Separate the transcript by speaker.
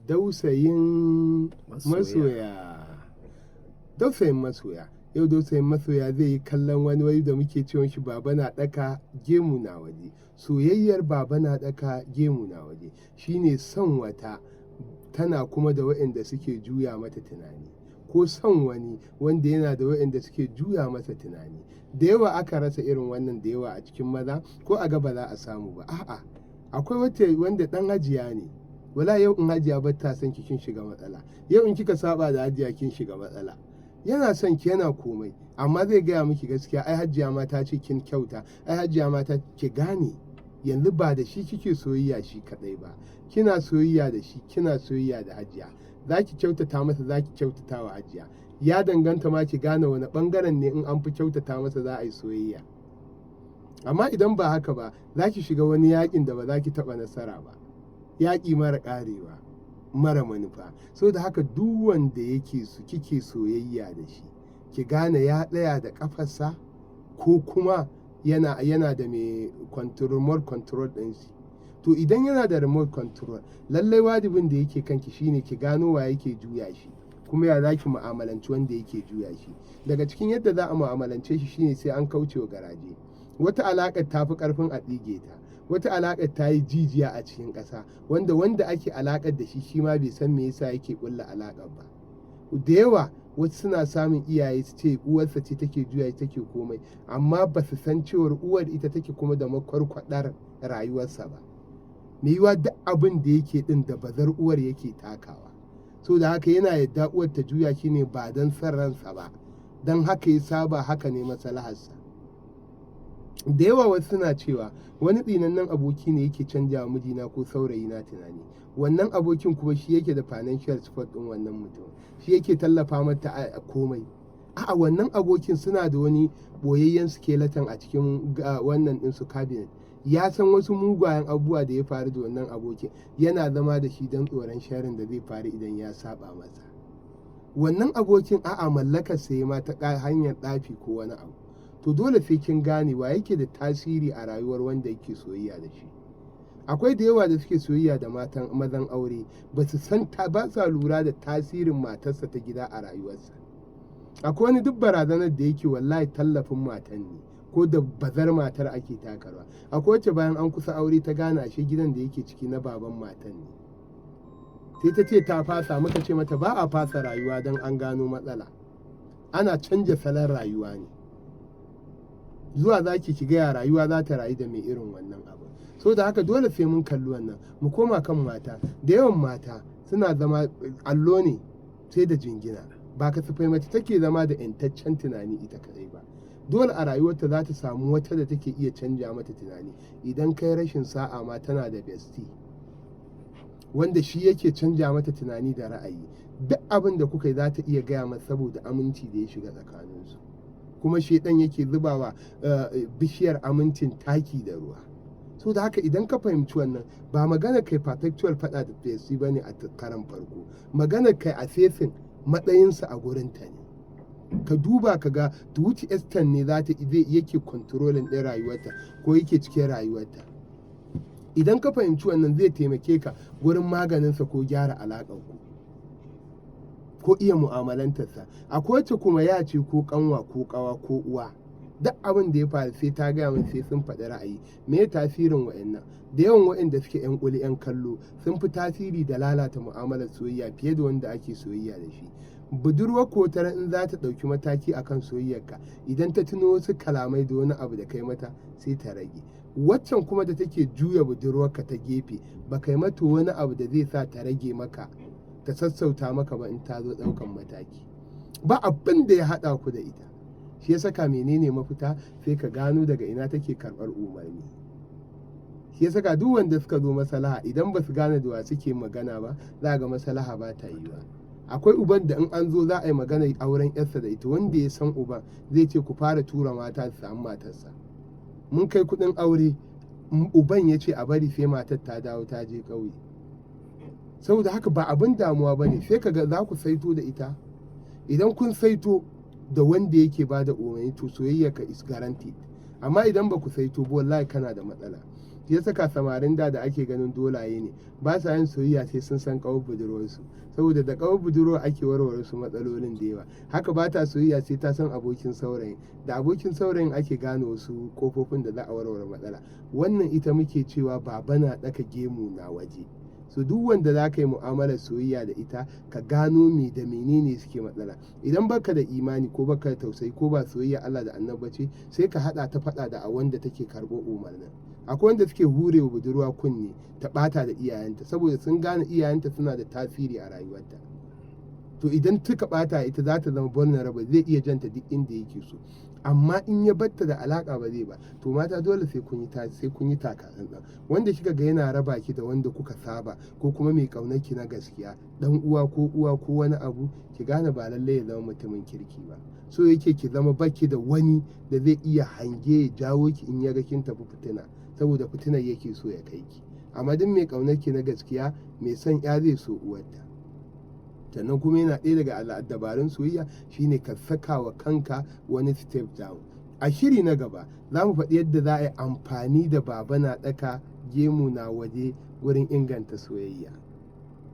Speaker 1: Dausayin
Speaker 2: Masoya.
Speaker 1: Masoya. Dausayin Masoya. Yau Dausayin Masoya zai yi kallon wani wai da muke ce shi baba na ɗaka gemu na waje. Soyayyar baba na ɗaka gemu na waje shine son wata tana kuma da waɗanda suke juya mata tunani. Ko son wani wanda yana da waɗanda suke juya masa tunani. Da yawa aka rasa irin wannan da yawa a cikin maza ko a ga ba za a samu ba. A'a, akwai wata wanda ɗan hajiya ne. Wala yau in hajiya ba ta son ki, kin shiga matsala. Yau in kika saba da hajiya, kin shiga matsala. Yana son ki, yana komai, amma zai gaya miki gaskiya, ai hajiya ma ta ce kin kyauta, ai hajiya ma ta ki gane. Yanzu ba da shi kike soyayya shi kadai ba, kina soyayya da shi, kina soyayya da hajiya. Za ki kyautata masa, za ki kyautata wa hajiya. Ya danganta ma ki gane wani bangaren ne in an fi kyautata masa za a yi soyayya. Amma idan ba haka ba, za ki shiga wani yakin da ba za ki taɓa nasara ba, yaƙi mara ƙarewa, mara manufa. So da haka, duk wanda yake su kike soyayya da shi, ki gane ya tsaya da ƙafarsa ko kuma yana da mai control, remote control ɗin shi. To idan yana da remote control, lallai wajibin da yake kanki shine ki gano wa yake juya shi, kuma ya zaki mu'amalanci wanda yake juya shi. Daga cikin yadda za a mu'amalance shi shine sai an kauce wa garaje. Wata alaƙar ta fi ƙarfin a tsige ta. Wata alaƙar ta yi jijiya a cikin ƙasa, wanda ake alaƙar da shi, shi ma bai san me yasa yake ƙulla alaƙar ba. Da yawa wasu suna samun iyaye su ce uwarsa ce take juya, take komai, amma ba su san cewar uwar ita take kuma da makwarkwadar rayuwarsa ba. Mai yiwuwa duk abin da yake din da bazar uwar yake takawa. So da haka, yana yadda uwar ta juya shi ne ba don son ransa ba, don haka ya saba, haka ne maslaharsa. Da yawa wasu suna cewa wani tsinannen aboki ne yake canja wa mijina ko saurayina tunani. Wannan abokin kuma shi yake da financial support din wannan mutum, shi yake tallafa mata a komai. A'a, wannan abokin suna da wani boyayyen skeleton a cikin wannan ɗinsu cabinet. Ya san wasu mugayen abubuwa da ya faru da wannan abokin, yana zama da shi don tsoron sharrin da zai faru idan ya saba masa. Wannan abokin, a'a, mallakar sai ma ta hanyar tsafi ko wani abu. To dole sai kin gane wa yake da tasiri a rayuwar wanda yake soyayya da shi. Akwai da yawa da suke soyayya da matan mazan aure, ba su san ba sa lura da tasirin matarsa ta gida a rayuwarsa. Akwai wani duk barazanar da yake, wallahi tallafin matan ne ko da bazar matar ake takarwa. Akwai wacce bayan an kusa aure ta gane ashe gidan da yake ciki na baban matan ne. Sai ta ce ta fasa. Muka ce mata ba a fasa rayuwa don an gano matsala, ana canja salon rayuwa ne. Zuwa za ki ga ya rayuwa za ta rayu da mai irin wannan abu. So da haka, dole sai mun kalli wannan. Mu koma kan mata. Da yawan mata suna zama allo ne sai da jingina. Ba kasafai mace take zama da 'yantaccen tunani ita kadai ba. Dole a rayuwarta za ta samu wata da take iya canja mata tunani. Idan kai rashin sa'a ma tana da bestie wanda shi yake canja mata tunani da ra'ayi, duk abin da kuka yi za ta iya gaya masa saboda aminci da ya shiga tsakaninsu. Kuma shaidan yake zubawa bishiyar amincin taki da ruwa. So da haka, idan ka fahimci wannan, ba magana kai perpetual fada da bestie bane a karan farko. Magana kai assessing matsayinsa a gurinta ne. Ka duba ka ga to which extent ne za ta zai yake controlling ɗin rayuwarta ko yake cikin rayuwarta. Idan ka fahimci wannan, zai taimake ka gurin maganinsa ko gyara alaƙar ku ko iya mu'amalantarsa. Akwai wacce kuma ya ce ko kanwa ko kawa ko uwa, duk abin da ya faru sai ta gaya min, sai sun faɗi ra'ayi. Me tasirin wa'annan? Da yawan wa'anda suke yan kuli, yan kallo, sun fi tasiri da lalata mu'amalar soyayya fiye da wanda ake soyayya da shi. Budurwar ko tara in za ta ɗauki mataki akan soyayyarka, idan ta tuno wasu kalamai da wani abu da kai mata, sai ta rage. Waccan kuma da take juya budurwarka ta gefe, ba kai mata wani abu da zai sa ta rage maka, ta sassauta maka ba, in ta zo ɗaukan mataki, ba abin da ya haɗa ku da ita. Shi ya saka, menene mafita? Sai ka gano daga ina take karɓar umarni. Shi ya saka duk wanda suka zo masalaha, idan ba su gane da wa suke magana ba, za ga masalaha ba ta yiwa. Akwai uban da in an zo za a yi magana auren yarsa da ita, wanda ya san uban zai ce ku fara tura mata su samu matarsa. Mun kai kuɗin aure, uban ya ce a bari sai matar ta dawo, ta je ƙauye. Saboda haka, ba abin damuwa ba ne. Sai kaga za ku saito da ita. Idan kun saito da wanda yake ba da umarni, to soyayya ka is guaranteed. Amma idan ba ku saito ba, wallahi kana da matsala. Shi ya saka samarin da da ake ganin dolaye ne, ba sa yin soyayya sai sun san ƙawar budurwarsu, saboda da ƙawar budurwar ake warware su matsalolin da yawa. Haka ba ta soyayya sai ta san abokin saurayin, da abokin saurayin ake gane wasu ƙofofin da za a warware matsala. Wannan ita muke cewa baba na ɗaka gemu na waje. So duk wanda za ka yi mu'amalar soyayya da ita, ka gano me da menene suke matsala. Idan baka da imani ko baka da tausayi ko ba soyayya Allah da Annabi ce, sai ka haɗa ta faɗa da a wanda take karɓo umarnin. Akwai wanda suke hure wa budurwa kunne ta ɓata da iyayenta, saboda sun gane iyayenta suna da tasiri a rayuwarta. To idan suka ɓata, ita za ta zama vulnerable, zai iya janta duk inda yake so. Amma in ya batta da alaka, ba zai ba. To mata, dole sai kun yi taka tsantsan. Wanda kika ga yana raba ki da wanda kuka saba, ko kuma mai kaunar ki na gaskiya, dan uwa ko uwa ko wani abu, ki gane ba lallai ya zama mutumin kirki ba. So yake ki zama baki da wani da zai iya hange ya jawo ki in ya ga kin tafi fitina, saboda fitinar yake so ya kai ki. Amma duk mai kaunar ki na gaskiya, mai son ya, zai so uwarta. Sannan kuma yana ɗaya daga dabarun soyayya shine ka saka wa kanka wani step down. A shiri na gaba za mu faɗi yadda za a yi amfani da baba na ɗaka gemu na waje wurin inganta soyayya.